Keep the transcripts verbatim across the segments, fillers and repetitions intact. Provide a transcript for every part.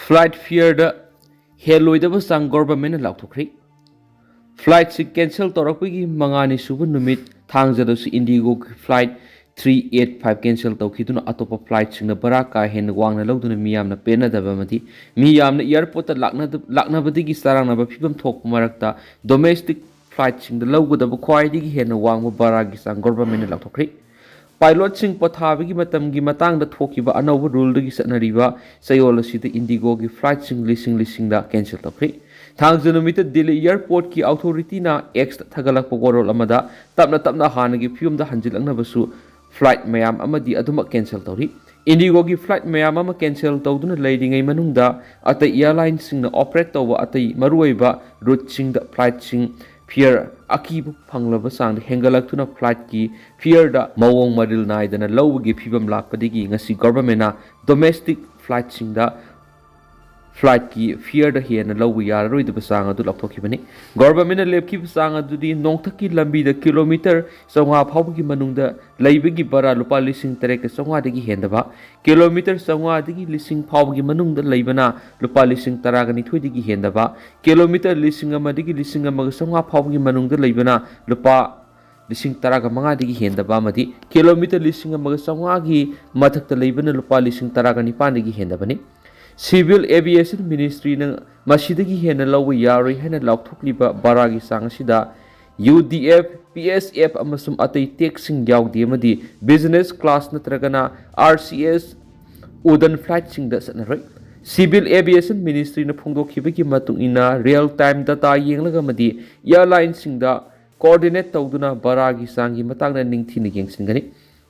Flight fareꯗ ꯍꯦꯜꯂꯣꯏꯗꯕ ꯆꯥꯡ ꯒꯣꯚꯔꯟꯃꯦꯟꯠꯅ ꯂꯥꯎꯊꯣꯛꯈ꯭ꯔꯤ꯫ Flightꯁꯤ cancel ꯇꯧꯔꯛꯄꯒꯤ ꯃꯉꯥꯅꯤ ꯁꯨꯕ ꯅꯨꯃꯤꯠ ꯊꯥꯡꯖꯗꯁꯨ IndiGoꯒꯤ flight three eight five cancel ꯇꯧꯈꯤꯗꯨꯅ ꯑꯇꯣꯞꯄ flightꯁꯤꯡꯅ ꯚꯔꯥ ꯀꯥ ꯍꯦꯟꯅ ꯋꯥꯡꯅ ꯂꯧꯗꯨꯅ ꯃꯤꯌꯥꯝꯅ ꯄꯦꯟꯅꯗꯕ ꯑꯃꯗꯤ ꯃꯤꯌꯥꯝꯅ airportꯇ ꯂꯥꯛꯅꯗ-, ꯂꯥꯛꯅꯕꯗꯒꯤ ꯆꯔꯥꯡꯅꯕ ꯐꯤꯕꯝ ꯊꯣꯛꯄ ꯃꯔꯛꯇ domestic flightꯁꯤꯡꯗ ꯂꯧꯒꯗꯕ ꯈ꯭ꯋꯥꯏꯗꯒꯤ ꯍꯦꯟꯅ ꯋꯥꯡꯕ ꯚꯔꯥꯒꯤ ꯆꯥꯡ ꯒꯣꯚꯔꯟꯃꯦꯟꯠꯅ ꯂꯥꯎꯊꯣꯛꯈ꯭ꯔꯤ꯫ Pilotꯁꯤꯡ ꯄꯣꯊꯥꯕꯒꯤ ꯃꯇꯝꯒꯤ ꯃꯇꯥꯡꯗ ꯊꯣꯛꯈꯤꯕ ꯑꯅꯧꯕ ruleꯗꯒꯤ ꯆꯠꯅꯔꯤꯕ ꯆꯌꯣꯜ ꯑꯁꯤꯗ IndiGoꯒꯤ flightꯁꯤꯡ ꯂꯤꯁꯤꯡ ꯂꯤꯁꯤꯡꯗ cancel ꯇꯧꯈ꯭ꯔꯤ꯫ ꯊꯥꯡꯖ ꯅꯨꯃꯤꯠꯇ ꯗꯤꯜꯂꯤ airportꯀꯤ authorityꯅ Xꯇ ꯊꯥꯒꯠꯂꯛꯄ ꯋꯥꯔꯣꯜ ꯑꯃꯗ ꯇꯞꯅ ꯇꯞꯅ ꯍꯥꯟꯅꯒꯤ ꯐꯤꯕꯝꯗ ꯍꯟꯖꯤꯜꯂꯛꯅꯕꯁꯨ flight ꯃꯌꯥꯝ ꯑꯃꯗꯤ ꯑꯗꯨꯃꯛ cancel ꯇꯧꯔꯤ꯫ IndiGoꯒꯤ flight ꯃꯌꯥꯝ ꯑꯃ cancel ꯇꯧꯗꯨꯅ ꯂꯩꯔꯤꯉꯩ ꯃꯅꯨꯡꯗ ꯑꯇꯩ airlineꯁꯤꯡꯅ operate ꯇꯧꯕ ꯑꯇꯩ ꯃꯔꯨꯑꯣꯏꯕ routeꯁꯤꯡꯗ flightꯁꯤꯡ fare ꯑꯀꯤꯕ ꯐꯪꯂꯕ ꯆꯥꯡꯗ ꯍꯦꯟꯒꯠꯂꯛꯇꯨꯅ flightꯀꯤ fareꯗ ꯃꯑꯣꯡ ꯃꯔꯤꯜ ꯅꯥꯏꯗꯅ ꯂꯧꯕꯒꯤ ꯐꯤꯕꯝ ꯂꯥꯛꯄꯗꯒꯤ ꯉꯁꯤ ꯒꯣꯚꯔꯟꯃꯦꯟꯠꯅ domestic flightꯁꯤꯡꯗ flightꯀꯤ fareꯗ ꯍꯦꯟꯅ ꯂꯧꯕ ꯌꯥꯔꯔꯣꯏꯗꯕ ꯆꯥꯡ ꯑꯗꯨ ꯂꯥꯎꯊꯣꯛꯈꯤꯕꯅꯤ꯫ ꯒꯣꯚꯔꯟꯃꯦꯟꯠꯅ ꯂꯦꯞꯈꯤꯕ ꯆꯥꯡ ꯑꯗꯨꯗꯤ ꯅꯣꯡꯊꯛꯀꯤ ꯂꯝꯕꯤꯗ kilometre ꯆꯥꯝꯃꯉꯥ ꯐꯥꯎꯕꯒꯤ ꯃꯅꯨꯡꯗ ꯂꯩꯕꯒꯤ ꯚꯔꯥ ꯂꯨꯄꯥ ꯂꯤꯁꯤꯡ ꯇꯔꯦꯠꯀ ꯆꯥꯝꯃꯉꯥꯗꯒꯤ ꯍꯦꯟꯗꯕ, kilometre ꯆꯥꯝꯃꯉꯥꯗꯒꯤ ꯂꯤꯁꯤꯡ ꯐꯥꯎꯕꯒꯤ ꯃꯅꯨꯡꯗ ꯂꯩꯕꯅ ꯂꯨꯄꯥ ꯂꯤꯁꯤꯡ ꯇꯔꯥꯒ ꯅꯤꯊꯣꯏꯗꯒꯤ ꯍꯦꯟꯗꯕ, kilometre ꯂꯤꯁꯤꯡ ꯑꯃꯗꯒꯤ ꯂꯤꯁꯤꯡ ꯑꯃꯒ ꯆꯥꯝꯃꯉꯥ ꯐꯥꯎꯕꯒꯤ ꯃꯅꯨꯡꯗ ꯂꯩꯕꯅ ꯂꯨꯄꯥ ꯂꯤꯁꯤꯡ ꯇꯔꯥꯒ ꯃꯉꯥꯗꯒꯤ ꯍꯦꯟꯗꯕ ꯑꯃꯗꯤ kilometre ꯂꯤꯁꯤꯡ ꯑꯃꯒ ꯆꯥꯝꯃꯉꯥꯒꯤ ꯃꯊꯛꯇ ꯂꯩꯕꯅ ꯂꯨꯄꯥ ꯂꯤꯁꯤꯡ ꯇꯔꯥꯒ ꯅꯤꯄꯥꯟꯗꯒꯤ ꯍꯦꯟꯗꯕꯅꯤ꯫ Civil Aviation Ministryꯅ ꯃꯁꯤꯗꯒꯤ ꯍꯦꯟꯅ ꯂꯧꯕ ꯌꯥꯔꯣꯏ ꯍꯥꯏꯅ ꯂꯥꯎꯊꯣꯛꯂꯤꯕ ꯚꯔꯥꯒꯤ ꯆꯥꯡ ꯑꯁꯤꯗ UDF, PSF ꯑꯃꯁꯨꯡ ꯑꯇꯩ taxꯁꯤꯡ ꯌꯥꯎꯗꯦ ꯑꯃꯗꯤ business class ꯅꯠꯇ꯭ꯔꯒꯅ RCS urban flightꯁꯤꯡꯗ ꯆꯠꯅꯔꯣꯏ꯫ Civil Aviation Ministryꯅ ꯐꯣꯡꯗꯣꯛꯈꯤꯕꯒꯤ ꯃꯇꯨꯡ ꯏꯟꯅ real time data ꯌꯦꯡꯂꯒ ꯑꯃꯗꯤ airlineꯁꯤꯡꯗ coordinate ꯇꯧꯗꯨꯅ ꯚꯔꯥꯒꯤ ꯆꯥꯡꯒꯤ ꯃꯇꯥꯡꯗ ꯅꯤꯡꯊꯤꯅ ꯌꯦꯡꯁꯤꯟꯒꯅꯤ꯫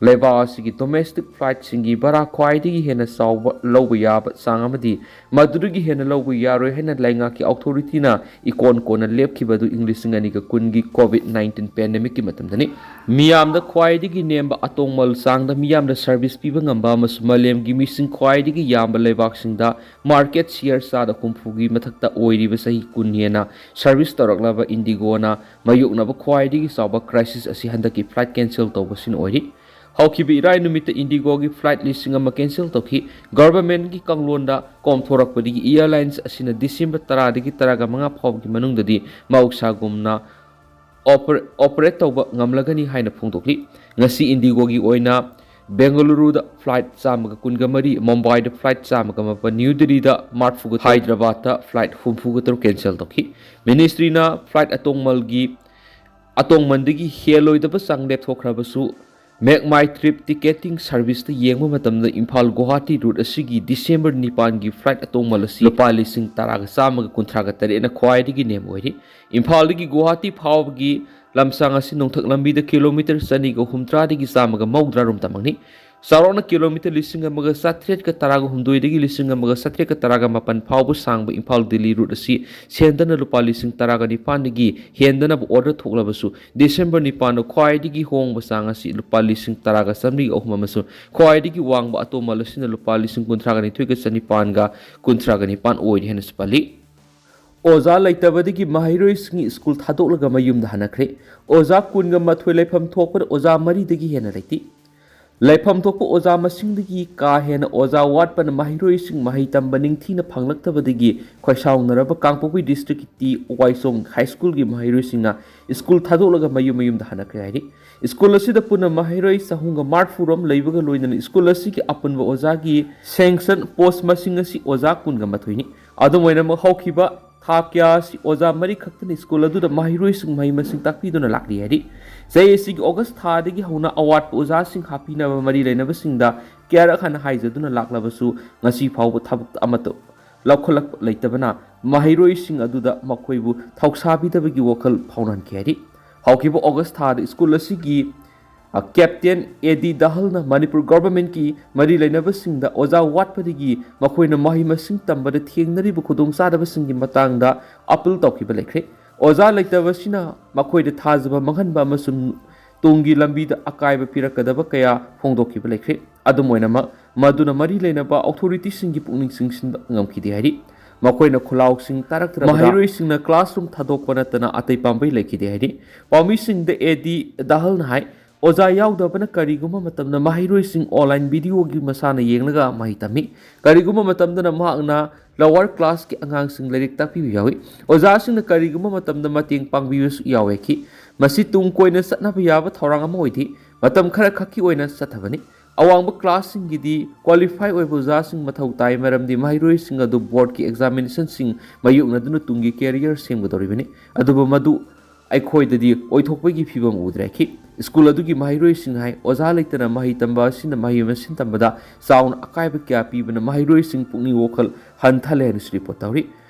ꯂꯩꯕꯥꯛ ꯑꯁꯤꯒꯤ domestic flightꯁꯤꯡꯒꯤ ꯚꯔꯥ ꯈ꯭ꯋꯥꯏꯗꯒꯤ ꯍꯦꯟꯅ ꯆꯥꯎꯕ ꯂꯧꯕ ꯌꯥꯕ ꯆꯥꯡ ꯑꯃꯗꯤ ꯃꯗꯨꯗꯒꯤ ꯍꯦꯟꯅ ꯂꯧꯕ ꯌꯥꯔꯣꯏ ꯍꯥꯏꯅ ꯂꯩꯉꯥꯛꯀꯤ authorityꯅ ꯏꯀꯣꯟ ꯀꯣꯟꯅ ꯂꯦꯞꯈꯤꯕ ꯑꯗꯨ ꯏꯪ ꯂꯤꯁꯤꯡ ꯑꯅꯤꯒ ꯀꯨꯟꯒꯤ COVID nineteen pandemicꯀꯤ ꯃꯇꯝꯗꯅꯤ꯫ ꯃꯤꯌꯥꯝꯗ ꯈ꯭ꯋꯥꯏꯗꯒꯤ ꯅꯦꯝꯕ ꯑꯇꯣꯡꯕ ꯆꯥꯡꯗ ꯃꯤꯌꯥꯝꯗ service ꯄꯤꯕ ꯉꯝꯕ ꯑꯃꯁꯨꯡ ꯃꯥꯂꯦꯝꯒꯤ ꯃꯤꯁꯤꯡ ꯈ꯭ꯋꯥꯏꯗꯒꯤ ꯌꯥꯝꯕ ꯂꯩꯕꯥꯛꯁꯤꯡꯗ market share ꯆꯥꯗ ꯍꯨꯝꯐꯨꯒꯤ ꯃꯊꯛꯇ ꯑꯣꯏꯔꯤꯕ ꯆꯍꯤ ꯀꯨꯟ ꯍꯦꯟꯅ service ꯇꯧꯔꯛꯂꯕ IndiGoꯅ ꯃꯥꯌꯣꯛꯅꯕ ꯈ꯭ꯋꯥꯏꯗꯒꯤ ꯆꯥꯎꯕ crisis ꯑꯁꯤ ꯍꯟꯗꯛꯀꯤ flight cancel ꯇꯧꯕꯁꯤꯅ ꯑꯣꯏꯔꯤ꯫ ꯍꯧꯈꯤꯕ ꯏꯔꯥꯏ ꯅꯨꯃꯤꯠꯇ ꯏꯟꯗꯤꯒꯣꯒꯤ ꯐ꯭ꯂꯥꯏꯠ ꯂꯤꯁꯤꯡ ꯑꯃ ꯀꯦꯟꯁꯦꯜ ꯇꯧꯈꯤ꯫ ꯒꯚꯔꯟꯃꯦꯟꯠꯀꯤ ꯀꯥꯡꯂꯣꯟꯗ ꯀꯣꯝꯊꯣꯔꯛꯄꯗꯒꯤ ꯑꯦꯌꯔꯂꯥꯏꯟꯁ ꯑꯁꯤꯅ ꯗꯤꯁꯦꯝꯕꯔ ꯇꯔꯥꯗꯒꯤ ꯇꯔꯥꯒ ꯃꯉꯥ ꯐꯥꯎꯕꯒꯤ ꯃꯅꯨꯡꯗꯗꯤ ꯃꯍꯧꯁꯥꯒꯨꯝꯅ ꯑꯣꯄꯔꯦꯠ ꯇꯧꯕ ꯉꯝꯂꯒꯅꯤ ꯍꯥꯏꯅ ꯐꯣꯡꯗꯣꯛꯂꯤ꯫ ꯉꯁꯤ ꯏꯟꯗꯤꯒꯣꯒꯤ ꯑꯣꯏꯅ ꯕꯦꯡꯒꯂꯨꯔꯨꯗ ꯐ꯭ꯂꯥꯏꯠ ꯆꯥꯝꯃꯒ ꯀꯨꯟꯒ ꯃꯔꯤ, ꯃꯨꯝꯕꯥꯏꯗ ꯐ꯭ꯂꯥꯏꯠ ꯆꯥꯝꯃꯒ ꯃꯥꯄꯟ, ꯅ꯭ꯌꯨ ꯗꯤꯜꯂꯤꯗ ꯃꯔꯤꯐꯨꯒ ꯇꯔꯨꯛ, ꯍꯥꯏꯗ꯭ꯔꯕꯥꯗꯇ ꯐ꯭ꯂꯥꯏꯠ ꯍꯨꯝꯐꯨꯒ ꯇꯔꯨꯛ ꯀꯦꯟꯁꯦꯜ ꯇꯧꯈꯤ꯫ ꯃꯤꯅꯤꯁꯇ꯭ꯔꯤꯅ ꯐ꯭ꯂꯥꯏꯠ ꯑꯇꯣꯡꯃꯜꯒꯤ ꯑꯇꯣꯡꯃꯟꯗꯒꯤ ꯍꯦꯜꯂꯣꯏꯗꯕ ꯆꯥꯡ ꯂꯦꯞꯊꯣꯛꯈ꯭ꯔꯕꯁꯨ, ꯃꯦꯛ ꯃꯥꯏ ꯇ꯭ꯔꯤꯞ ꯇꯤꯀꯦꯇꯤꯡ ꯁꯔꯚꯤꯁꯇ ꯌꯦꯡꯕ ꯃꯇꯝꯗ ꯏꯝꯐꯥꯜ ꯒꯨꯋꯥꯍꯥꯇꯤ ꯔꯨꯠ ꯑꯁꯤꯒꯤ ꯗꯤꯁꯦꯝꯕꯔ ꯅꯤꯄꯥꯟꯒꯤ ꯐ꯭ꯂꯥꯏꯠ ꯑꯇꯣꯡꯃꯜ ꯑꯁꯤ ꯂꯨꯄꯥ ꯂꯤꯁꯤꯡ ꯇꯔꯥꯒ ꯆꯥꯝꯃꯒ ꯀꯨꯟꯊ꯭ꯔꯥꯒ ꯇꯔꯦꯠꯅ ꯈ꯭ꯋꯥꯏꯗꯒꯤ ꯅꯦꯝꯕ ꯑꯣꯏꯔꯤ꯫ ꯏꯝꯐꯥꯜꯗꯒꯤ ꯒꯨꯋꯥꯍꯥꯇꯤ ꯐꯥꯎꯕꯒꯤ ꯂꯝꯁꯥꯡ ꯑꯁꯤ ꯅꯣꯡꯊꯛ ꯂꯝꯕꯤꯗ ꯀꯤꯂꯣꯃꯤꯇꯔ ꯆꯅꯤꯒ ꯍꯨꯝꯗ꯭ꯔꯥꯗꯒꯤ ꯆꯥꯝꯃꯒ ꯃꯧꯗ꯭ꯔꯥ ꯔꯣꯝ ꯇꯝꯃꯛꯅꯤ꯫ ꯆꯥꯎꯔꯥꯛꯅ ꯀꯤꯂꯣꯃꯤꯇꯔ ꯂꯤꯁꯤꯡ ꯑꯃꯒ ꯆꯥꯇ꯭ꯔꯦꯠꯀ ꯇꯔꯥꯒ ꯍꯨꯝꯗꯣꯏꯗꯒꯤ ꯂꯤꯁꯤꯡ ꯑꯃꯒ ꯆꯥꯇ꯭ꯔꯦꯠꯀ ꯇꯔꯥꯒ ꯃꯥꯄꯟ ꯐꯥꯎꯕ ꯁꯥꯡꯕ ꯏꯝꯐꯥꯜ ꯗꯤꯜꯂꯤ ꯔꯨꯠ ꯑꯁꯤ ꯁꯦꯟꯗꯅ ꯂꯨꯄꯥ ꯂꯤꯁꯤꯡ ꯇꯔꯥꯒ ꯅꯤꯄꯥꯟꯗꯒꯤ ꯍꯦꯟꯗꯅꯕ ꯑꯣꯔꯗꯔ ꯊꯣꯛꯂꯕꯁꯨ, ꯗꯤꯁꯦꯝꯕꯔ ꯅꯤꯄꯥꯟꯗ ꯈ꯭ꯋꯥꯏꯗꯒꯤ ꯍꯣꯡꯕ ꯆꯥꯡ ꯑꯁꯤ ꯂꯨꯄꯥ ꯂꯤꯁꯤꯡ ꯇꯔꯥꯒ ꯆꯥꯃꯔꯤꯒ ꯑꯍꯨꯝ ꯑꯃꯁꯨꯡ ꯈ꯭ꯋꯥꯏꯗꯒꯤ ꯋꯥꯡꯕ ꯑꯇꯣꯡꯃꯜ ꯑꯁꯤꯅ ꯂꯨꯄꯥ ꯂꯤꯁꯤꯡ ꯀꯨꯟꯊ꯭ꯔꯥꯒ ꯅꯤꯊꯣꯏꯒ ꯆꯅꯤꯄꯥꯟꯒ ꯀꯨꯟꯊ꯭ꯔꯥꯒ ꯅꯤꯄꯥꯟ ꯑꯣꯏꯔꯤ ꯍꯥꯏꯅꯁꯨ ꯄꯜꯂꯤ꯫ ꯑꯣꯖꯥ ꯂꯩꯇꯕꯗꯒꯤ ꯃꯍꯩꯔꯣꯏꯁꯤꯡ ꯁ꯭ꯀꯨꯜ ꯊꯥꯗꯣꯛꯂꯒ ꯃꯌꯨꯝꯗ ꯍꯟꯅꯈ꯭ꯔꯦ꯫ ꯑꯣꯖꯥ ꯀꯨꯟꯒ ꯃꯥꯊꯣꯏ ꯂꯩꯐꯝ ꯊꯣꯛꯄꯗ ꯑꯣꯖꯥ ꯃꯔꯤꯗꯒꯤ ꯍꯦꯟꯅ ꯂꯩꯇꯦ꯫ ꯂꯩꯐꯝ ꯊꯣꯛꯄ ꯑꯣꯖꯥ ꯃꯁꯤꯡꯗꯒꯤ ꯀꯥ ꯍꯦꯟꯅ ꯑꯣꯖꯥ ꯋꯥꯠꯄꯅ ꯃꯍꯩꯔꯣꯏꯁꯤꯡ ꯃꯍꯩ ꯇꯝꯕ ꯅꯤꯡꯊꯤꯅ ꯐꯪꯂꯛꯇꯕꯗꯒꯤ ꯈꯣꯏꯁꯥꯎꯅꯔꯕ ꯀꯥꯡꯄꯣꯛꯄꯤ ꯗꯤꯁꯇ꯭ꯔꯤꯛꯀꯤ ꯇꯤ ꯋꯥꯏꯁꯣꯡ ꯍꯥꯏ ꯁ꯭ꯀꯨꯜꯒꯤ ꯃꯍꯩꯔꯣꯏꯁꯤꯡꯅ ꯁ꯭ꯀꯨꯜ ꯊꯥꯗꯣꯛꯂꯒ ꯃꯌꯨꯝ ꯃꯌꯨꯝꯗ ꯍꯟꯅꯈ꯭ꯔꯦ ꯍꯥꯏꯔꯤ꯫ ꯁ꯭ꯀꯨꯜ ꯑꯁꯤꯗ ꯄꯨꯟꯅ ꯃꯍꯩꯔꯣꯏ ꯆꯍꯨꯝꯒ ꯃꯔꯤꯐꯨ ꯔꯣꯝ ꯂꯩꯕꯒ ꯂꯣꯏꯅꯅ ꯁ꯭ꯀꯨꯜ ꯑꯁꯤꯒꯤ ꯑꯄꯨꯟꯕ ꯑꯣꯖꯥꯒꯤ ꯁꯦꯡꯁꯟ ꯄꯣꯁ ꯃꯁꯤꯡ ꯑꯁꯤ ꯑꯣꯖꯥ ꯀꯨꯟꯒ ꯃꯥꯊꯣꯏꯅꯤ꯫ ꯑꯗꯨꯝ ꯑꯣꯏꯅꯃꯛ, ꯍꯧꯈꯤꯕ ꯊꯥ ꯀꯌꯥ ꯑꯁꯤ ꯑꯣꯖꯥ ꯃꯔꯤ ꯈꯛꯇꯅ ꯁ꯭ꯀꯨꯜ ꯑꯗꯨꯗ ꯃꯍꯩꯔꯣꯏꯁꯤꯡ ꯃꯍꯩ ꯃꯁꯤꯡ ꯇꯥꯛꯄꯤꯗꯨꯅ ꯂꯥꯛꯂꯤ ꯍꯥꯏꯔꯤ꯫ ꯆꯍꯤ ꯑꯁꯤꯒꯤ ꯑꯣꯒꯁ ꯊꯥꯗꯒꯤ ꯍꯧꯅ ꯑꯋꯥꯠꯄ ꯑꯣꯖꯥꯁꯤꯡ ꯍꯥꯞꯄꯤꯅꯕ ꯃꯔꯤ ꯂꯩꯅꯕꯁꯤꯡꯗ ꯀꯌꯥꯔꯛ ꯍꯟꯅ ꯍꯥꯏꯖꯗꯨꯅ ꯂꯥꯛꯂꯕꯁꯨ, ꯉꯁꯤ ꯐꯥꯎꯕ ꯊꯕꯛ ꯑꯃꯠꯇ ꯂꯧꯈꯠꯂꯛꯄ ꯂꯩꯇꯕꯅ ꯃꯍꯩꯔꯣꯏꯁꯤꯡ ꯑꯗꯨꯗ ꯃꯈꯣꯏꯕꯨ ꯊꯧꯁꯥꯕꯤꯗꯕꯒꯤ ꯋꯥꯈꯜ ꯐꯥꯎꯅꯍꯟꯈꯤ ꯍꯥꯏꯔꯤ꯫ ꯍꯧꯈꯤꯕ ꯑꯣꯒꯁ ꯊꯥꯗ ꯁ꯭ꯀꯨꯜ ꯑꯁꯤꯒꯤ ꯑ, ꯀꯦꯞꯇꯦꯟ ꯑꯦ ꯗꯤ ꯗꯍꯜꯅ ꯃꯅꯤꯄꯨꯔ ꯒꯚꯔꯟꯃꯦꯟꯠꯀꯤ ꯃꯔꯤ ꯂꯩꯅꯕꯁꯤꯡꯗ ꯑꯣꯖꯥ ꯋꯥꯠꯄꯗꯒꯤ ꯃꯈꯣꯏꯅ ꯃꯍꯩ ꯃꯁꯤꯡ ꯇꯝꯕꯗ ꯊꯦꯡꯅꯔꯤꯕ ꯈꯨꯗꯣꯡꯆꯥꯗꯕꯁꯤꯡꯒꯤ ꯃꯇꯥꯡꯗ ꯑꯄꯤꯜ ꯇꯧꯈꯤꯕ ꯂꯩꯈ꯭ꯔꯦ꯫ ꯑꯣꯖꯥ ꯂꯩꯇꯕꯁꯤꯅ ꯃꯈꯣꯏꯗ ꯊꯥꯖꯕ ꯃꯥꯡꯍꯟꯕ ꯑꯃꯁꯨꯡ ꯇꯨꯡꯒꯤ ꯂꯝꯕꯤꯗ ꯑꯀꯥꯏꯕ ꯄꯤꯔꯛꯀꯗꯕ ꯀꯌꯥ ꯐꯣꯡꯗꯣꯛꯈꯤꯕ ꯂꯩꯈ꯭ꯔꯦ꯫ ꯑꯗꯨꯝ ꯑꯣꯏꯅꯃꯛ, ꯃꯗꯨꯅ ꯃꯔꯤ ꯂꯩꯅꯕ ꯑꯣꯊꯣꯔꯤꯇꯤꯁꯤꯡꯒꯤ ꯄꯨꯛꯅꯤꯡ ꯆꯤꯡꯁꯤꯟꯕ ꯉꯝꯈꯤꯗꯦ ꯍꯥꯏꯔꯤ꯫ ꯃꯈꯣꯏꯅ ꯈꯨꯜꯂꯥꯎꯁꯤꯡ ꯇꯥꯔꯛꯇ꯭ꯔꯕꯗ ꯃꯍꯩꯔꯣꯏꯁꯤꯡꯅ ꯀ꯭ꯂꯥꯁꯔꯨꯝ ꯊꯥꯗꯣꯛꯄ ꯅꯠꯇꯅ ꯑꯇꯩ ꯄꯥꯝꯕꯩ ꯂꯩꯈꯤꯗꯦ ꯍꯥꯏꯔꯤ꯫ ꯄꯥꯎꯃꯤꯁꯤꯡꯗ ꯑꯦ ꯗꯤ ꯗꯍꯜꯅ ꯍꯥꯏ, ꯑꯣꯖꯥ ꯌꯥꯎꯗꯕꯅ ꯀꯔꯤꯒꯨꯝꯕ ꯃꯇꯝꯗ ꯃꯍꯩꯔꯣꯏꯁꯤꯡ online videoꯒꯤ ꯃꯁꯥꯅ ꯌꯦꯡꯂꯒ ꯃꯍꯩ ꯇꯝꯃꯤ꯫ ꯀꯔꯤꯒꯨꯝꯕ ꯃꯇꯝꯗꯅ ꯃꯍꯥꯛꯅ lower classꯀꯤ ꯑꯉꯥꯡꯁꯤꯡ ꯂꯥꯏꯔꯤꯛ ꯇꯥꯛꯄꯤꯕ ꯌꯥꯎꯏ꯫ ꯑꯣꯖꯥꯁꯤꯡꯅ ꯀꯔꯤꯒꯨꯝꯕ ꯃꯇꯝꯗ ꯃꯇꯦꯡ ꯄꯥꯡꯕꯤꯕꯁꯨ ꯌꯥꯎꯋꯦꯈꯤ꯫ ꯃꯁꯤ ꯇꯨꯡ ꯀꯣꯏꯅ ꯆꯠꯅꯕ ꯌꯥꯕ ꯊꯧꯔꯥꯡ ꯑꯃ ꯑꯣꯏꯗꯦ꯫ ꯃꯇꯝ ꯈꯔ ꯈꯛꯀꯤ ꯑꯣꯏꯅ ꯆꯠꯊꯕꯅꯤ꯫ ꯑꯋꯥꯡꯕ classꯁꯤꯡꯒꯤꯗꯤ qualify ꯑꯣꯏꯕ ꯑꯣꯖꯥꯁꯤꯡ ꯃꯊꯧ ꯇꯥꯏ, ꯃꯔꯝꯗꯤ ꯃꯍꯩꯔꯣꯏꯁꯤꯡ ꯑꯗꯨ boardꯀꯤ examinationꯁꯤꯡ ꯃꯥꯌꯣꯛꯅꯗꯨꯅ ꯇꯨꯡꯒꯤ career ꯁꯦꯝꯒꯗꯧꯔꯤꯕꯅꯤ꯫ ꯑꯗꯨꯕꯨ ꯃꯗꯨ ꯑꯩꯈꯣꯏꯗꯗꯤ ꯑꯣꯏꯊꯣꯛꯄꯒꯤ ꯐꯤꯕꯝ ꯎꯗ꯭ꯔꯦꯈꯤ꯫ ꯁ꯭ꯀꯨꯜ ꯑꯗꯨꯒꯤ ꯃꯍꯩꯔꯣꯏꯁꯤꯡ ꯍꯥꯏ, ꯑꯣꯖꯥ ꯂꯩꯇꯅ ꯃꯍꯩ ꯇꯝꯕ ꯑꯁꯤꯅ ꯃꯍꯩ ꯃꯁꯤꯡ ꯇꯝꯕꯗ ꯆꯥꯎꯅ ꯑꯀꯥꯏꯕ ꯀꯌꯥ ꯄꯤꯕꯅ ꯃꯍꯩꯔꯣꯏꯁꯤꯡ ꯄꯨꯛꯅꯤꯡ ꯋꯥꯈꯜ ꯍꯟꯊꯍꯜꯂꯦ ꯍꯥꯏꯅꯁꯨ report ꯇꯧꯔꯤ꯫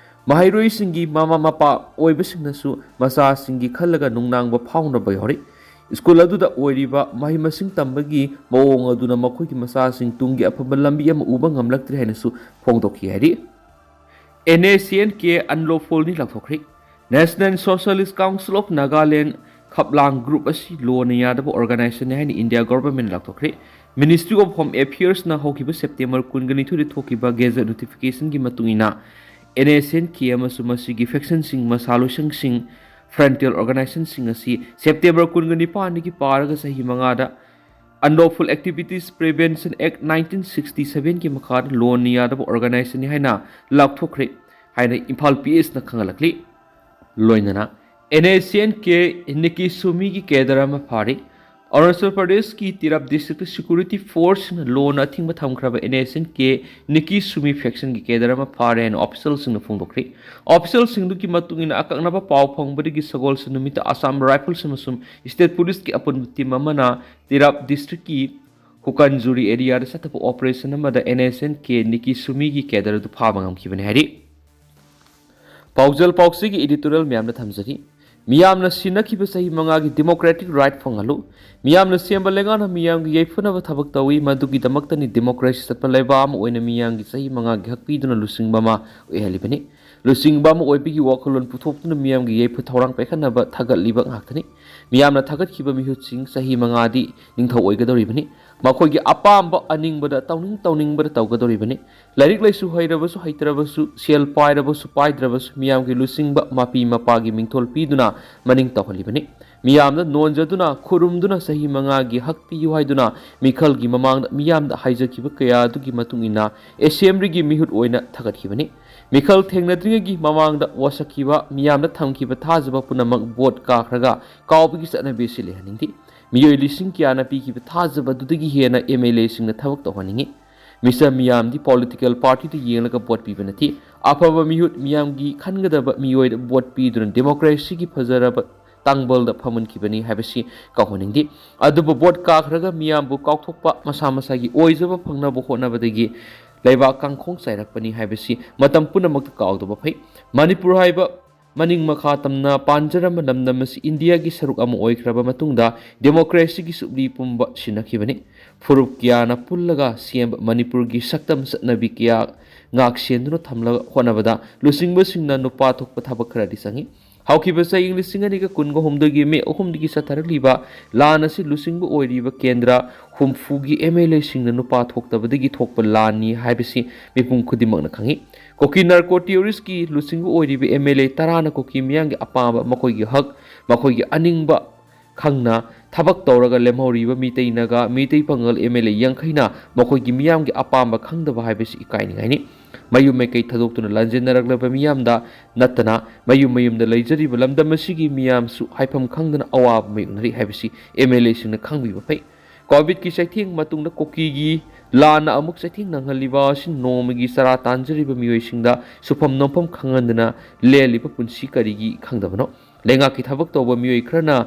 ꯃꯍꯩꯔꯣꯏꯁꯤꯡꯒꯤ ꯃꯃꯥ ꯃꯄꯥ ꯑꯣꯏꯕꯁꯤꯡꯅꯁꯨ ꯃꯆꯥꯁꯤꯡꯒꯤ ꯈꯜꯂꯒ ꯅꯨꯡꯅꯥꯡꯕ ꯐꯥꯎꯅꯕ ꯌꯥꯎꯔꯤ꯫ ꯁ꯭ꯀꯨꯜ ꯑꯗꯨꯗ ꯑꯣꯏꯔꯤꯕ ꯃꯍꯩ ꯃꯁꯤꯡ ꯇꯝꯕꯒꯤ ꯃꯑꯣꯡ ꯑꯗꯨꯅ ꯃꯈꯣꯏꯒꯤ ꯃꯆꯥꯁꯤꯡ ꯇꯨꯡꯒꯤ ꯑꯐꯕ ꯂꯝꯕꯤ ꯑꯃ ꯎꯕ ꯉꯝꯂꯛꯇ꯭ꯔꯦ ꯍꯥꯏꯅꯁꯨ ꯐꯣꯡꯗꯣꯛꯈꯤ ꯍꯥꯏꯔꯤ꯫ NSCN-K unlawfulꯅꯤ ꯂꯥꯎꯊꯣꯛꯈ꯭ꯔꯤ꯫ National Socialist Council of Nagaland ꯈꯞꯂꯥꯡ group ꯑꯁꯤ ꯂꯣꯅ ꯌꯥꯗꯕ organizationꯅꯤ ꯍꯥꯏꯅ India government ꯂꯥꯎꯊꯣꯛꯈ꯭ꯔꯤ꯫ Ministry of Home Affairsꯅ ꯍꯧꯈꯤꯕ September ꯀꯨꯟꯒ ꯅꯤꯊꯣꯏꯗ ꯊꯣꯛꯈꯤꯕ gazette notificationꯒꯤ ꯃꯇꯨꯡ ꯏꯟꯅ, NSCN-K ꯑꯃꯁꯨꯡ ꯃꯁꯤꯒꯤ factionꯁꯤꯡ, ꯃꯁꯥ ꯂꯣꯏꯁꯪꯁꯤꯡ, frontier organizationꯁꯤꯡ ꯑꯁꯤ September ꯀꯨꯟꯒ ꯅꯤꯄꯥꯟꯗꯒꯤ ꯄꯥꯔꯒ ꯆꯍꯤ ꯃꯉꯥꯗ Unlawful Activities Prevention Act nineteen sixty sevenꯒꯤ ꯃꯈꯥꯗ ꯂꯣꯟꯅ ꯌꯥꯗꯕ organizationꯅꯤ ꯍꯥꯏꯅ ꯂꯥꯎꯊꯣꯛꯈ꯭ꯔꯦ ꯍꯥꯏꯅ ꯏꯝꯐꯥꯜ PSꯅ ꯈꯪꯍꯜꯂꯛꯂꯤ꯫ ꯂꯣꯏꯅꯅ NSCN-K ꯅꯤꯀꯤ ꯁꯨꯃꯤꯒꯤ cadre ꯑꯃ ꯐꯥꯔꯤ꯫ ꯑꯔꯨꯅꯥꯆꯜ ꯄ꯭ꯔꯗꯦꯁꯀꯤ ꯇꯤꯔꯞ districtꯇ security forceꯅ ꯂꯣꯟꯅ ꯑꯊꯤꯡꯕ ꯊꯝꯈ꯭ꯔꯕ NSCN-K ꯅꯤꯀꯤ ꯁꯨꯃꯤ factionꯒꯤ cadre ꯑꯃ ꯐꯥꯔꯦ ꯍꯥꯏꯅ officialꯁꯤꯡꯅ ꯐꯣꯡꯗꯣꯛꯈ꯭ꯔꯤ꯫ Officialꯁꯤꯡꯗꯨꯒꯤ ꯃꯇꯨꯡ ꯏꯟꯅ, ꯑꯀꯛꯅꯕ ꯄꯥꯎ ꯐꯪꯕꯗꯒꯤ ꯁꯒꯣꯜꯁꯦꯟ ꯅꯨꯃꯤꯠꯇ Assam Rifles ꯑꯃꯁꯨꯡ state policeꯀꯤ ꯑꯄꯨꯟꯕ team ꯑꯃꯅ ꯇꯤꯔꯞ districtꯀꯤ ꯍꯨꯀꯟꯖꯨꯔꯤ areaꯗ ꯆꯠꯊꯕ operationꯁꯤ NSCN-K ꯅꯤꯀꯤ ꯁꯨꯃꯤꯒꯤ cadre ꯑꯗꯨ ꯐꯥꯕ ꯉꯝꯈꯤꯕꯅꯤ ꯍꯥꯏꯔꯤ꯫ ꯄꯥꯎꯖꯦꯜ ꯄꯥꯎꯆꯦꯒꯤ editorial ꯃꯌꯥꯝꯗ ꯊꯝꯖꯔꯤ꯫ ꯃꯤꯌꯥꯝꯅ ꯁꯤꯟꯅꯈꯤꯕ ꯆꯍꯤ ꯃꯉꯥꯒꯤ democratic right ꯐꯪꯍꯜꯂꯨ꯫ ꯃꯤꯌꯥꯝꯅ ꯁꯦꯝꯕ ꯂꯩꯉꯥꯛꯅ ꯃꯤꯌꯥꯝꯒꯤ ꯌꯥꯏꯐꯅꯕ ꯊꯕꯛ ꯇꯧꯏ꯫ ꯃꯗꯨꯒꯤꯗꯃꯛꯇꯅꯤ democracy ꯆꯠꯄ ꯂꯩꯕꯥꯛ ꯑꯃ ꯑꯣꯏꯅ ꯃꯤꯌꯥꯝꯒꯤ ꯆꯍꯤ ꯃꯉꯥꯒꯤ ꯍꯛꯄꯤꯗꯨꯅ ꯂꯨꯆꯤꯡꯕ ꯑꯃ ꯑꯣꯏꯍꯜꯂꯤꯕꯅꯤ꯫ ꯂꯨꯆꯤꯡꯕ ꯑꯃ ꯑꯣꯏꯕꯒꯤ ꯋꯥꯈꯜꯂꯣꯟ ꯄꯨꯊꯣꯛꯇꯨꯅ ꯃꯤꯌꯥꯝꯒꯤ ꯌꯥꯏꯐ ꯊꯧꯔꯥꯡ ꯄꯥꯏꯈꯠꯅꯕ ꯊꯥꯒꯠꯂꯤꯕ ꯉꯥꯛꯇꯅꯤ꯫ ꯃꯤꯌꯥꯝꯅ ꯊꯥꯒꯠꯈꯤꯕ ꯃꯤꯍꯨꯠꯁꯤꯡ ꯆꯍꯤ ꯃꯉꯥꯗꯤ ꯅꯤꯡꯊꯧ ꯑꯣꯏꯒꯗꯧꯔꯤꯕꯅꯤ꯫ ꯃꯈꯣꯏꯒꯤ ꯑꯄꯥꯝꯕ ꯑꯅꯤꯡꯕꯗ ꯇꯧꯅꯤꯡ ꯇꯧꯅꯤꯡꯕꯗ ꯇꯧꯒꯗꯧꯔꯤꯕꯅꯤ꯫ ꯂꯥꯏꯔꯤꯛ ꯂꯥꯏꯁꯨ ꯍꯩꯔꯕꯁꯨ ꯍꯩꯇ꯭ꯔꯕꯁꯨ, ꯁꯦꯜ ꯄꯥꯏꯔꯕꯁꯨ ꯄꯥꯏꯗ꯭ꯔꯕꯁꯨ, ꯃꯤꯌꯥꯝꯒꯤ ꯂꯨꯆꯤꯡꯕ ꯃꯄꯤ ꯃꯄꯥꯒꯤ ꯃꯤꯡꯊꯣꯜ ꯄꯤꯗꯨꯅ ꯃꯅꯤꯡ ꯇꯧꯍꯜꯂꯤꯕꯅꯤ꯫ ꯃꯤꯌꯥꯝꯗ ꯅꯣꯟꯖꯗꯨꯅ, ꯈꯨꯔꯨꯝꯗꯨꯅ ꯆꯍꯤ ꯃꯉꯥꯒꯤ ꯍꯛ ꯄꯤꯌꯨ ꯍꯥꯏꯗꯨꯅ ꯃꯤꯈꯜꯒꯤ ꯃꯃꯥꯡꯗ ꯃꯤꯌꯥꯝꯗ ꯍꯥꯏꯖꯈꯤꯕ ꯀꯌꯥ ꯑꯗꯨꯒꯤ ꯃꯇꯨꯡ ꯏꯟꯅ ꯑꯦꯁꯦꯝꯕ꯭ꯂꯤꯒꯤ ꯃꯤꯍꯨꯠ ꯑꯣꯏꯅ ꯊꯥꯒꯠꯈꯤꯕꯅꯤ꯫ ꯃꯤꯈꯜ ꯊꯦꯡꯅꯗ꯭ꯔꯤꯉꯩꯒꯤ ꯃꯃꯥꯡꯗ ꯋꯥꯁꯛꯈꯤꯕ, ꯃꯤꯌꯥꯝꯗ ꯊꯝꯈꯤꯕ ꯊꯥꯖꯕ ꯄꯨꯝꯅꯃꯛ ꯚꯣꯠ ꯀꯥꯈ꯭ꯔꯒ ꯀꯥꯎꯕꯒꯤ ꯆꯠꯅꯕꯤ ꯑꯁꯤ ꯂꯩꯍꯟꯅꯤꯡꯗꯦ꯫ ꯃꯤꯑꯣꯏ ꯂꯤꯁꯤꯡ ꯀꯌꯥꯅ ꯄꯤꯈꯤꯕ ꯊꯥꯖꯕ ꯑꯗꯨꯗꯒꯤ ꯍꯦꯟꯅ ꯑꯦꯝ ꯑꯦꯜ ꯑꯦꯁꯤꯡꯅ ꯊꯕꯛ ꯇꯧꯍꯟꯅꯤꯡꯏ꯫ ꯃꯤꯁꯇꯔ, ꯃꯤꯌꯥꯝꯗꯤ ꯄꯣꯂꯤꯇꯤꯀꯦꯜ ꯄꯥꯔꯇꯤꯗ ꯌꯦꯡꯂꯒ ꯚꯣꯠ ꯄꯤꯕ ꯅꯠꯇꯦ꯫ ꯑꯐꯕ ꯃꯤꯍꯨꯠ, ꯃꯤꯌꯥꯝꯒꯤ ꯈꯟꯒꯗꯕ ꯃꯤꯑꯣꯏꯗ ꯚꯣꯠ ꯄꯤꯗꯨꯅ ꯗꯦꯃꯣꯀ꯭ꯔꯦꯁꯤꯒꯤ ꯐꯖꯔꯕ ꯇꯥꯡꯕꯜꯗ ꯐꯝꯍꯟꯈꯤꯕꯅꯤ ꯍꯥꯏꯕꯁꯤ ꯀꯥꯎꯍꯟꯅꯤꯡꯗꯦ꯫ ꯑꯗꯨꯕꯨ ꯚꯣꯠ ꯀꯥꯈ꯭ꯔꯒ ꯃꯤꯌꯥꯝꯕꯨ ꯀꯥꯎꯊꯣꯛꯄ, ꯃꯁꯥ ꯃꯁꯥꯒꯤ ꯑꯣꯏꯖꯕ ꯐꯪꯅꯕ ꯍꯣꯠꯅꯕꯗꯒꯤ ꯂꯩꯕꯥꯛ ꯀꯥꯡꯈꯣꯡ ꯆꯥꯏꯔꯛꯄꯅꯤ ꯍꯥꯏꯕꯁꯤ ꯃꯇꯝ ꯄꯨꯝꯅꯃꯛꯇ ꯀꯥꯎꯗꯕ ꯐꯩ꯫ ꯃꯅꯤꯄꯨꯔ ꯍꯥꯏꯕ ꯃꯅꯤꯡ ꯃꯈꯥ ꯇꯝꯅ ꯄꯥꯟꯖꯔꯝꯕ ꯂꯝꯗꯝ ꯑꯁꯤ ꯏꯟꯗꯤꯌꯥꯒꯤ ꯁꯔꯨꯛ ꯑꯃ ꯑꯣꯏꯈ꯭ꯔꯕ ꯃꯇꯨꯡꯗ ꯗꯦꯃꯣꯀ꯭ꯔꯦꯁꯤꯒꯤ ꯁꯨꯞꯂꯤ ꯄꯨꯝꯕ ꯁꯤꯟꯅꯈꯤꯕꯅꯤ꯫ ꯐꯨꯔꯨꯞ ꯀꯌꯥꯅ ꯄꯨꯜꯂꯒ ꯁꯦꯝꯕ ꯃꯅꯤꯄꯨꯔꯒꯤ ꯁꯛꯇꯝ ꯆꯠꯅꯕꯤ ꯀꯌꯥ ꯉꯥꯛ ꯁꯦꯟꯗꯨꯅ ꯊꯝꯂꯒ ꯍꯣꯠꯅꯕꯗ ꯂꯨꯆꯤꯡꯕꯁꯤꯡꯅ ꯅꯨꯄꯥ ꯊꯣꯛꯄ ꯊꯕꯛ ꯈꯔꯗꯤ ꯆꯪꯏ꯫ ꯍꯧꯈꯤꯕ ꯆꯍꯤ ꯂꯤꯁꯤꯡ ꯑꯅꯤꯒ ꯀꯨꯟꯒ ꯍꯨꯝꯗꯣꯏꯒꯤ ꯃꯦ ꯑꯍꯨꯝꯗꯒꯤ ꯆꯠꯊꯔꯛꯂꯤꯕ ꯂꯥꯟ ꯑꯁꯤ ꯂꯨꯆꯤꯡꯕ ꯑꯣꯏꯔꯤꯕ ꯀꯦꯟꯗ꯭ꯔ ꯍꯨꯝꯐꯨꯒꯤ ꯑꯦꯝ ꯑꯦꯜ ꯑꯦꯁꯤꯡꯅ ꯅꯨꯄꯥ ꯊꯣꯛꯇꯕꯗꯒꯤ ꯊꯣꯛꯄ ꯂꯥꯟꯅꯤ ꯍꯥꯏꯕꯁꯤ ꯃꯤꯄꯨꯝ ꯈꯨꯗꯤꯡꯃꯛꯅ ꯈꯪꯏ꯫ ꯀꯨꯀꯤ ꯅꯥꯔꯀꯣ ꯇꯦꯔꯣꯔꯤꯁꯀꯤ ꯂꯨꯆꯤꯡꯕ ꯑꯣꯏꯔꯤꯕ ꯑꯦꯝ ꯑꯦꯜ ꯑꯦ ꯇꯔꯥꯅ ꯀꯨꯀꯤ ꯃꯤꯌꯥꯝꯒꯤ ꯑꯄꯥꯝꯕ, ꯃꯈꯣꯏꯒꯤ ꯍꯛ, ꯃꯈꯣꯏꯒꯤ ꯑꯅꯤꯡꯕ ꯈꯪꯅ ꯊꯕꯛ ꯇꯧꯔꯒ ꯂꯦꯝꯍꯧꯔꯤꯕ ꯃꯤꯇꯩ ꯅꯥꯒꯥ, ꯃꯤꯇꯩ ꯄꯥꯉꯜ ꯑꯦꯝ ꯑꯦꯜ ꯑꯦ ꯌꯥꯡꯈꯩꯅ ꯃꯈꯣꯏꯒꯤ ꯃꯤꯌꯥꯝꯒꯤ ꯑꯄꯥꯝꯕ ꯈꯪꯗꯕ ꯍꯥꯏꯕꯁꯤ ꯏꯀꯥꯏꯅꯤꯡꯉꯥꯏꯅꯤ꯫ ꯃꯌꯨꯝ ꯃꯀꯩ ꯊꯥꯗꯣꯛꯇꯨꯅ ꯂꯥꯟꯖꯦꯟꯅꯔꯛꯂꯕ ꯃꯤꯌꯥꯝꯗ ꯅꯠꯇꯅ ꯃꯌꯨꯝ ꯃꯌꯨꯝꯗ ꯂꯩꯖꯔꯤꯕ ꯂꯝꯗꯝ ꯑꯁꯤꯒꯤ ꯃꯤꯌꯥꯝꯁꯨ ꯍꯥꯏꯐꯝ ꯈꯪꯗꯅ ꯑꯋꯥꯕ ꯃꯥꯌꯣꯛꯅꯔꯤ ꯍꯥꯏꯕꯁꯤ ꯑꯦꯝ ꯑꯦꯜ ꯑꯦꯁꯤꯡꯅ ꯈꯪꯕꯤꯕ ꯐꯩ꯫ ꯀꯣꯚꯤꯗꯀꯤ ꯆꯩꯊꯦꯡ ꯃꯇꯨꯡꯗ ꯀꯨꯀꯤꯒꯤ ꯂꯥꯟꯅ ꯑꯃꯨꯛ ꯆꯩꯊꯦꯡ ꯅꯪꯍꯜꯂꯤꯕ ꯑꯁꯤ ꯅꯣꯡꯃꯒꯤ ꯆꯔꯥ ꯇꯥꯟꯖꯔꯤꯕ ꯃꯤꯑꯣꯏꯁꯤꯡꯗ ꯁꯨꯐꯝ ꯅꯣꯝꯐꯝ ꯈꯪꯍꯟꯗꯅ ꯂꯦꯜꯂꯤꯕ ꯄꯨꯟꯁꯤ ꯀꯔꯤꯒꯤ ꯈꯪꯗꯕꯅꯣ? ꯂꯩꯉꯥꯛꯀꯤ ꯊꯕꯛ ꯇꯧꯕ ꯃꯤꯑꯣꯏ ꯈꯔꯅ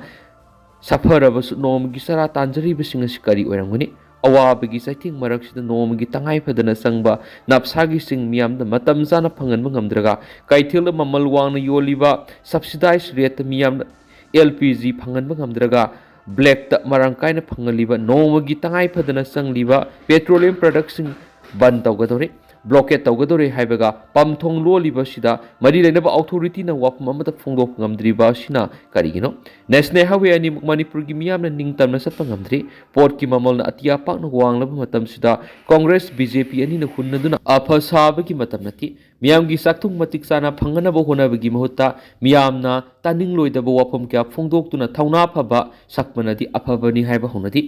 ꯁꯥꯐꯔꯕꯁꯨ ꯅꯣꯡꯃꯒꯤ ꯆꯔꯥ ꯇꯥꯟꯖꯔꯤꯕꯁꯤꯡ ꯑꯁꯤ ꯀꯔꯤ ꯑꯣꯏꯔꯝꯒꯅꯤ? ꯑꯋꯥꯕꯒꯤ ꯆꯩꯊꯦꯡ ꯃꯔꯛꯁꯤꯗ ꯅꯣꯡꯃꯒꯤ ꯇꯉꯥꯏ ꯐꯗꯅ ꯆꯪꯕ ꯅꯞꯁꯥꯒꯤꯁꯤꯡ ꯃꯤꯌꯥꯝꯗ ꯃꯇꯝ ꯆꯥꯅ ꯐꯪꯍꯟꯕ ꯉꯝꯗ꯭ꯔꯒ, ꯀꯩꯊꯦꯜꯗ ꯃꯃꯜ ꯋꯥꯡꯅ ꯌꯣꯜꯂꯤꯕ subsidized rate ꯇ ꯃꯤꯌꯥꯝꯅ ꯑꯦꯜ ꯄꯤ ꯖꯤ ꯐꯪꯍꯟꯕ ꯉꯝꯗ꯭ꯔꯒ, black ꯇ ꯃꯔꯥꯡ ꯀꯥꯏꯅ ꯐꯪꯍꯜꯂꯤꯕ ꯅꯣꯡꯃꯒꯤ ꯇꯉꯥꯏ ꯐꯗꯅ ꯆꯪꯂꯤꯕ petroleum product ꯁꯤꯡ ꯕꯟ ꯇꯧꯒꯗꯧꯔꯦ, blockade ꯇꯧꯒꯗꯧꯔꯦ ꯍꯥꯏꯕꯒ ꯄꯝ ꯊꯣꯡ ꯂꯣꯜꯂꯤꯕꯁꯤꯗ ꯃꯔꯤ ꯂꯩꯅꯕ authority ꯅ ꯋꯥꯐꯝ ꯑꯃꯠꯇ ꯐꯣꯡꯗꯣꯛꯄ ꯉꯝꯗ꯭ꯔꯤꯕ ꯑꯁꯤꯅ ꯀꯔꯤꯒꯤꯅꯣ? National Highway ꯑꯅꯤꯃꯛ ꯃꯅꯤꯄꯨꯔꯒꯤ ꯃꯤꯌꯥꯝꯅ ꯅꯤꯡꯇꯝꯅ ꯆꯠꯄ ꯉꯝꯗ꯭ꯔꯤ꯫ ꯄꯣꯠꯀꯤ ꯃꯃꯜꯅ ꯑꯇꯤꯌꯥ ꯄꯥꯛꯅ ꯋꯥꯡꯂꯕ ꯃꯇꯝꯁꯤꯗ ꯀꯣꯡꯒ꯭ꯔꯦꯁ ꯕꯤ ꯖꯦ ꯄꯤ ꯑꯅꯤꯅ ꯍꯨꯟꯅꯗꯨꯅ ꯑꯐ ꯁꯥꯕꯒꯤ ꯃꯇꯝ ꯅꯠꯇꯦ꯫ ꯃꯤꯌꯥꯝꯒꯤ ꯆꯥꯛꯊꯨꯡ ꯃꯇꯤꯛ ꯆꯥꯅ ꯐꯪꯅꯅꯕ ꯍꯣꯠꯅꯕꯒꯤ ꯃꯍꯨꯠꯇ ꯃꯤꯌꯥꯝꯅ ꯇꯥꯅꯤꯡꯂꯣꯏꯗꯕ ꯋꯥꯐꯝ ꯀꯌꯥ ꯐꯣꯡꯗꯣꯛꯇꯨꯅ ꯊꯧꯅꯥ ꯐꯕ ꯁꯛꯄꯅꯗꯤ ꯑꯐꯕꯅꯤ ꯍꯥꯏꯕ ꯍꯧꯅꯗꯦ꯫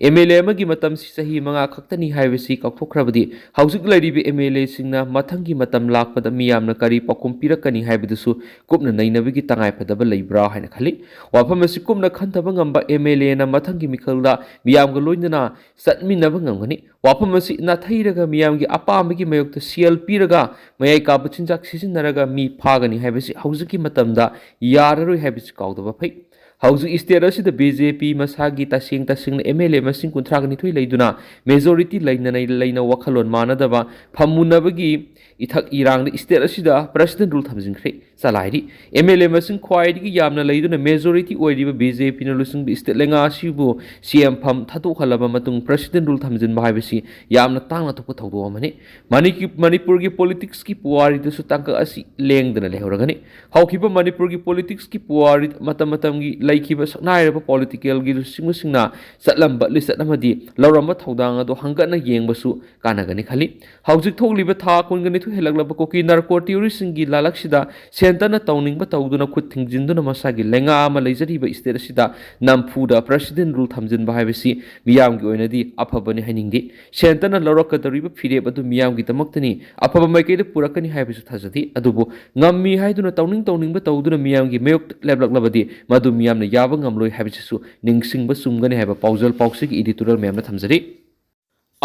ꯑꯦꯝ ꯑꯦꯜ ꯑꯦ ꯑꯃꯒꯤ ꯃꯇꯝꯁꯤ ꯆꯍꯤ ꯃꯉꯥ ꯈꯛꯇꯅꯤ ꯍꯥꯏꯕꯁꯤ ꯀꯥꯎꯊꯣꯛꯈ꯭ꯔꯕꯗꯤ ꯍꯧꯖꯤꯛ ꯂꯩꯔꯤꯕ ꯑꯦꯝ ꯑꯦꯜ ꯑꯦꯁꯤꯡꯅ ꯃꯊꯪꯒꯤ ꯃꯇꯝ ꯂꯥꯛꯄꯗ ꯃꯤꯌꯥꯝꯅ ꯀꯔꯤ ꯄꯥꯎꯈꯨꯝ ꯄꯤꯔꯛꯀꯅꯤ ꯍꯥꯏꯕꯗꯨꯁꯨ ꯀꯨꯞꯅ ꯅꯩꯅꯕꯒꯤ ꯇꯉꯥꯏꯐꯗꯕ ꯂꯩꯕ꯭ꯔꯥ ꯍꯥꯏꯅ ꯈꯜꯂꯤ꯫ ꯋꯥꯐꯝ ꯑꯁꯤ ꯀꯨꯞꯅ ꯈꯟꯊꯕ ꯉꯝꯕ ꯑꯦꯝ ꯑꯦꯜ ꯑꯦꯅ ꯃꯊꯪꯒꯤ ꯃꯤꯈꯜꯗ ꯃꯤꯌꯥꯝꯒ ꯂꯣꯏꯅꯅ ꯆꯠꯃꯤꯟꯅꯕ ꯉꯝꯒꯅꯤ꯫ ꯋꯥꯐꯝ ꯑꯁꯤ ꯅꯥꯊꯩꯔꯒ ꯃꯤꯌꯥꯝꯒꯤ ꯑꯄꯥꯝꯕꯒꯤ ꯃꯥꯌꯣꯛꯇ ꯁꯦꯜ ꯄꯤꯔꯒ ꯃꯌꯥꯏ ꯀꯥꯕ ꯆꯤꯟꯖꯥꯛ ꯁꯤꯖꯤꯟꯅꯔꯒ ꯃꯤ ꯐꯥꯒꯅꯤ ꯍꯥꯏꯕꯁꯤ ꯍꯧꯖꯤꯛꯀꯤ ꯃꯇꯝꯗ ꯌꯥꯔꯔꯣꯏ ꯍꯥꯏꯕꯁꯤ ꯀꯥꯎꯗꯕ ꯐꯩ꯫ ꯍꯧꯖꯤꯛ state ꯑꯁꯤꯗ B J P ꯃꯁꯥꯒꯤ ꯇꯁꯦꯡ ꯇꯁꯦꯡꯅ M L A ꯃꯁꯤꯡ ꯀꯨꯟꯊ꯭ꯔꯥꯒ ꯅꯤꯊꯣꯏ ꯂꯩꯗꯨꯅ majority ꯂꯩꯅ ꯂꯩꯅ ꯋꯥꯈꯜꯂꯣꯟ ꯃꯥꯟꯅꯗꯕ ꯐꯝꯃꯨꯟꯅꯕꯒꯤ ꯏꯊꯛ ꯏꯔꯥꯡꯗ state ꯑꯁꯤꯗ president rule ꯊꯝꯖꯤꯟꯈ꯭ꯔꯦ꯫ ꯆꯂꯥꯏꯔꯤ꯫ M L A ꯃꯁꯤꯡ ꯈ꯭ꯋꯥꯏꯗꯒꯤ ꯌꯥꯝꯅ ꯂꯩꯗꯨꯅ majority ꯑꯣꯏꯔꯤꯕ B J P ꯅ ꯂꯨꯆꯤꯡꯕ state ꯂꯩꯉꯥꯛ ꯑꯁꯤꯕꯨ C M ꯐꯝ ꯊꯥꯗꯣꯛꯍꯜꯂꯕ ꯃꯇꯨꯡ president rule ꯊꯝꯖꯤꯟꯕ ꯍꯥꯏꯕꯁꯤ ꯌꯥꯝꯅ ꯇꯥꯡꯅ ꯊꯣꯛꯄ ꯊꯧꯗꯣꯛ ꯑꯃꯅꯤ꯫ ꯃꯅꯤꯀꯤ-, ꯃꯅꯤꯄꯨꯔꯒꯤ politics ꯀꯤ ꯄꯨꯋꯥꯔꯤꯗꯁꯨ ꯇꯥꯡꯀꯛ ꯑꯁꯤ ꯂꯦꯡꯗꯅ ꯂꯩꯍꯧꯔꯒꯅꯤ꯫ ꯍꯧꯈꯤꯕ ꯃꯅꯤꯄꯨꯔꯒꯤ politics ꯀꯤ ꯄꯨꯋꯥꯔꯤ ꯃꯇꯝ ꯃꯇꯝꯒꯤ ꯂꯩꯈꯤꯕ ꯁꯛꯅꯥꯏꯔꯕ political ꯒꯤ ꯂꯨꯆꯤꯡꯕꯁꯤꯡꯅ ꯆꯠꯂꯝꯕ ꯂꯤꯆꯠ ꯑꯃꯗꯤ ꯂꯧꯔꯝꯕ ꯊꯧꯗꯥꯡ ꯑꯗꯨ ꯍꯪꯒꯠꯅ ꯌꯦꯡꯕꯁꯨ ꯀꯥꯟꯅꯒꯅꯤ ꯈꯜꯂꯤ꯫ ꯍꯧꯖꯤꯛ ꯊꯣꯛꯂꯤꯕ ꯊꯥ ꯀꯨꯟꯒ ꯅꯤꯊꯣꯏ ꯍꯦꯜꯂꯛꯂꯕ ꯀꯨꯀꯤ narco terrorist ꯁꯤꯡꯒꯤ ꯂꯥꯂꯛꯁꯤꯗ centre ꯅ ꯇꯧꯅꯤꯡꯕ ꯇꯧꯗꯨꯅ ꯈꯨꯠ ꯊꯤꯡꯖꯤꯟꯗꯨꯅ ꯃꯁꯥꯒꯤ ꯂꯩꯉꯥꯛ ꯑꯃ ꯂꯩꯖꯔꯤꯕ state ꯑꯁꯤꯗ ꯅꯝꯐꯨꯗ president rule ꯊꯝꯖꯤꯟꯕ ꯍꯥꯏꯕꯁꯤ ꯃꯤꯌꯥꯝꯒꯤ ꯑꯣꯏꯅꯗꯤ ꯑꯐꯕꯅꯤ ꯍꯥꯏꯅꯤꯡꯗꯦ꯫ Centre ꯅ ꯂꯧꯔꯛꯀꯗꯧꯔꯤꯕ ꯐꯤꯔꯦꯞ ꯑꯗꯨ ꯃꯤꯌꯥꯝꯒꯤꯗꯃꯛꯇꯅꯤ, ꯑꯐꯕ ꯃꯥꯏꯀꯩꯗ ꯄꯨꯔꯛꯀꯅꯤ ꯍꯥꯏꯕꯁꯨ ꯊꯥꯖꯗꯦ꯫ ꯑꯗꯨꯕꯨ ꯉꯝꯃꯤ ꯍꯥꯏꯗꯨꯅ ꯇꯧꯅꯤꯡ ꯇꯧꯅꯤꯡꯕ ꯇꯧꯗꯨꯅ ꯃꯤꯌꯥꯝꯒꯤ ꯃꯥꯌꯣꯛꯇ ꯂꯦꯞꯂꯛꯂꯕꯗꯤ ꯃꯗꯨ ꯃꯤꯌꯥꯝꯅ ꯌꯥꯕ ꯉꯝꯂꯣꯏ ꯍꯥꯏꯕꯁꯤꯁꯨ ꯅꯤꯡꯁꯤꯡꯕ ꯆꯨꯝꯒꯅꯤ ꯍꯥꯏꯕ ꯄꯥꯎꯖꯦꯜ ꯄꯥꯎꯆꯦꯒꯤ editorial ꯃꯌꯥꯝꯅ ꯊꯝꯖꯔꯤ꯫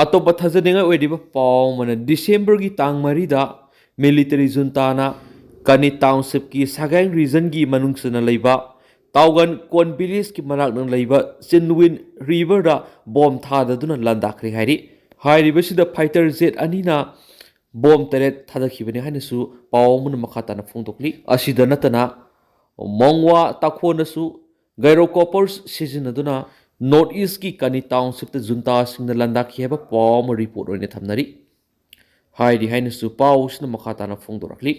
ꯑꯇꯣꯞꯄ ꯊꯥꯖꯅꯤꯡꯉꯥꯏ ꯑꯣꯏꯔꯤꯕ ꯄꯥꯎ ꯑꯃꯅ December ꯒꯤ ꯇꯥꯡ ꯃꯔꯤꯗ military junta ꯅ ꯀꯅꯤ township ꯀꯤ ꯁꯒꯥꯏ region ꯒꯤ ꯃꯅꯨꯡ ꯆꯟꯅ ꯂꯩꯕ ꯇꯥꯎꯒꯟ ꯀꯣꯟ village ꯀꯤ ꯃꯅꯥꯛ ꯅꯛꯅ ꯂꯩꯕ ꯆꯤꯟꯋꯤꯟ river ꯗ bomb ꯊꯥꯗꯗꯨꯅ ꯂꯥꯟꯗꯥꯈ꯭ꯔꯦ ꯍꯥꯏꯔꯤ꯫ ꯍꯥꯏꯔꯤꯕꯁꯤꯗ fighter jet ꯑꯅꯤꯅ bomb ꯇꯔꯦꯠ ꯊꯥꯗꯈꯤꯕꯅꯤ ꯍꯥꯏꯅꯁꯨ ꯄꯥꯎ ꯑꯃꯅ ꯃꯈꯥ ꯇꯥꯅ ꯐꯣꯡꯗꯣꯛꯂꯤ꯫ ꯑꯁꯤꯗ ꯅꯠꯇꯅ ꯃꯣꯡꯋꯥ ꯇꯥꯈꯣꯟꯗꯁꯨ gyrocopters ꯁꯤꯖꯤꯟꯅꯗꯨꯅ North East ꯀꯤ ꯀꯅꯤ township ꯇ junta ꯁꯤꯡꯅ ꯂꯥꯟꯗꯥꯈꯤ ꯍꯥꯏꯕ ꯄꯥꯎ ꯑꯃ report ꯑꯣꯏꯅ ꯊꯝꯅꯔꯤ꯫ ꯍꯥꯏꯔꯤ ꯍꯥꯏꯅꯁꯨ ꯄꯥꯎ ꯑꯁꯤꯅ ꯃꯈꯥ ꯇꯥꯅ ꯐꯣꯡꯗꯣꯔꯛꯂꯤ꯫